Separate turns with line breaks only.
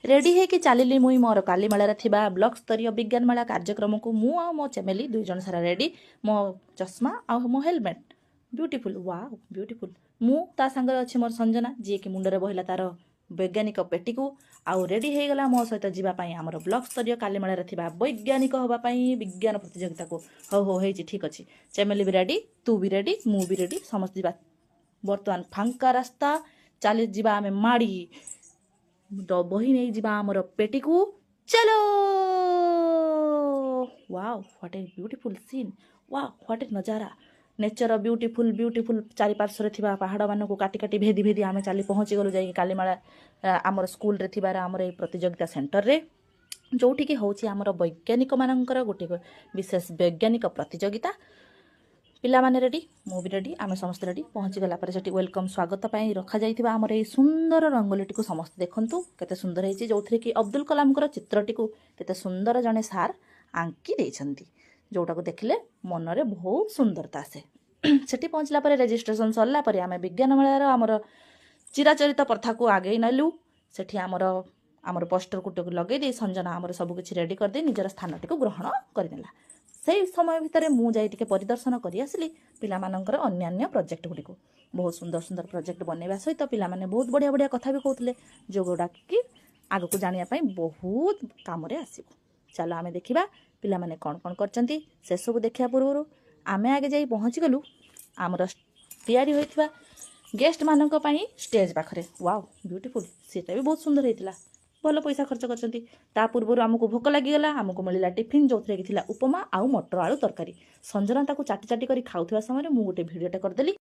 Ready ହେଇକି ଚାଲିଲି ମୁଇଁ ମୋର କାଲିମେଳାରେ ଥିବା ବ୍ଲକ ସ୍ତରୀୟ ବିଜ୍ଞାନ ମେଳା କାର୍ଯ୍ୟକ୍ରମକୁ। ମୁଁ ଆଉ ମୋ ଚେମେଲି ଦୁଇ ଜଣ ସାରା ରେଡ଼ି। ମୋ ଚଷମା ଆଉ ମୋ ହେଲମେଟ୍, ବ୍ୟୁଟିଫୁଲ୍, ୱାଓ ବ୍ୟୁଟିଫୁଲ୍। ମୁଁ ତା ସାଙ୍ଗରେ ଅଛି ମୋର ସଞ୍ଜନା, ଯିଏକି ମୁଣ୍ଡରେ ବହିଲା ତାର ବୈଜ୍ଞାନିକ ପେଟିକୁ ଆଉ ରେଡ଼ି ହେଇଗଲା ମୋ ସହିତ ଯିବା ପାଇଁ ଆମର ବ୍ଲକ ସ୍ତରୀୟ କାଲିମେଳାରେ ଥିବା ବୈଜ୍ଞାନିକ ହେବା ପାଇଁ ବିଜ୍ଞାନ ପ୍ରତିଯୋଗିତାକୁ। ହଉ ହଉ, ହେଇଛି, ଠିକ୍ ଅଛି। ଚେମେଲି ବି ରେଡ଼ି, ତୁ ବି ରେଡ଼ି, ମୁଁ ବି ରେଡ଼ି, ସମସ୍ତେ ଯିବା। ବର୍ତ୍ତମାନ ଫାଙ୍କା ରାସ୍ତା, ଚାଲି ଯିବା ଆମେ ମାଡ଼ି, ବହି ନେଇଯିବା ଆମର ପେଟିକୁ, ଚାଲୋ। Wow, what a beautiful scene! Wow, what a Nazara! Nature beautiful, beautiful. ଚାରିପାର୍ଶ୍ୱରେ ଥିବା ପାହାଡ଼ମାନଙ୍କୁ କାଟି କାଟି, ଭେଦି ଭେଦି ଆମେ ଚାଲି ପହଞ୍ଚିଗଲୁ ଯାଇକି କାଲିମେଳା ଆମର ସ୍କୁଲରେ ଥିବାର ଆମର ଏଇ ପ୍ରତିଯୋଗିତା ସେଣ୍ଟରରେ, ଯେଉଁଠିକି ହେଉଛି ଆମର ବୈଜ୍ଞାନିକମାନଙ୍କର ଗୋଟିଏ ବିଶେଷ ବୈଜ୍ଞାନିକ ପ୍ରତିଯୋଗିତା। ପିଲାମାନେ ରେଡ଼ି, ମୁଁ ବି ରେଡ଼ି, ଆମେ ସମସ୍ତେ ରେଡ଼ି। ପହଞ୍ଚିଗଲା ପରେ ସେଠି welcome, ସ୍ୱାଗତ ପାଇଁ ରଖାଯାଇଥିବା ଆମର ଏଇ ସୁନ୍ଦର ରଙ୍ଗୋଲିଟିକୁ ସମସ୍ତେ ଦେଖନ୍ତୁ, କେତେ ସୁନ୍ଦର ହେଇଛି, ଯେଉଁଥିରେ କି ଅବଦୁଲ କଲାମଙ୍କର ଚିତ୍ରଟିକୁ କେତେ ସୁନ୍ଦର ଜଣେ ସାର୍ ଆଙ୍କି ଦେଇଛନ୍ତି, ଯେଉଁଟାକୁ ଦେଖିଲେ ମନରେ ବହୁତ ସୁନ୍ଦରତା ଆସେ। ସେଠି ପହଞ୍ଚିଲା ପରେ, ରେଜିଷ୍ଟ୍ରେସନ୍ ସରିଲା ପରେ ଆମେ ବିଜ୍ଞାନ ମେଳାର ଆମର ଚିରାଚରିତ ପ୍ରଥାକୁ ଆଗେଇ ନେଲୁ। ସେଠି ଆମର ପୋଷ୍ଟରକୁ ଲଗେଇ ଦେଇ ସଞ୍ଜନା ଆମର ସବୁକିଛି ରେଡ଼ି କରିଦେଇ ନିଜର ସ୍ଥାନଟିକୁ ଗ୍ରହଣ କରିନେଲା। ସେଇ ସମୟ ଭିତରେ ମୁଁ ଯାଇ ଟିକେ ପରିଦର୍ଶନ କରି ଆସିଲି ପିଲାମାନଙ୍କର ଅନ୍ୟାନ୍ୟ ପ୍ରୋଜେକ୍ଟ ଗୁଡ଼ିକୁ। ବହୁତ ସୁନ୍ଦର ସୁନ୍ଦର ପ୍ରୋଜେକ୍ଟ ବନେଇବା ସହିତ ପିଲାମାନେ ବହୁତ ବଢ଼ିଆ ବଢ଼ିଆ କଥା ବି କହୁଥିଲେ, ଯେଉଁଗୁଡ଼ାକି ଆଗକୁ ଜାଣିବା ପାଇଁ ବହୁତ କାମରେ ଆସିବ। ଚାଲ ଆମେ ଦେଖିବା ପିଲାମାନେ କ'ଣ କ'ଣ କରିଛନ୍ତି। ସେସବୁ ଦେଖିବା ପୂର୍ବରୁ ଆମେ ଆଗେ ଯାଇ ପହଞ୍ଚିଗଲୁ ଆମର ତିଆରି ହୋଇଥିବା ଗେଷ୍ଟମାନଙ୍କ ପାଇଁ ଷ୍ଟେଜ୍ ପାଖରେ। ୱାଓ ବ୍ୟୁଟିଫୁଲ୍, ସେଇଟା ବି ବହୁତ ସୁନ୍ଦର ହେଇଥିଲା। ଭଲ ପଇସା ଖର୍ଚ୍ଚ କରିଛନ୍ତି। ତା ପୂର୍ବରୁ ଆମକୁ ଭୋକ ଲାଗିଗଲା। ଆମକୁ ମିଳିଲା ଟିଫିନ୍, ଯେଉଁଥିରେ କି ଥିଲା ଉପମା ଆଉ ମଟର ଆଳୁ ତରକାରୀ। ସଞ୍ଜନା ତାକୁ ଚାଟି ଚାଟି କରି ଖାଉଥିବା ସମୟରେ ମୁଁ ଗୋଟେ ଭିଡ଼ିଓଟେ କରିଦେଲି।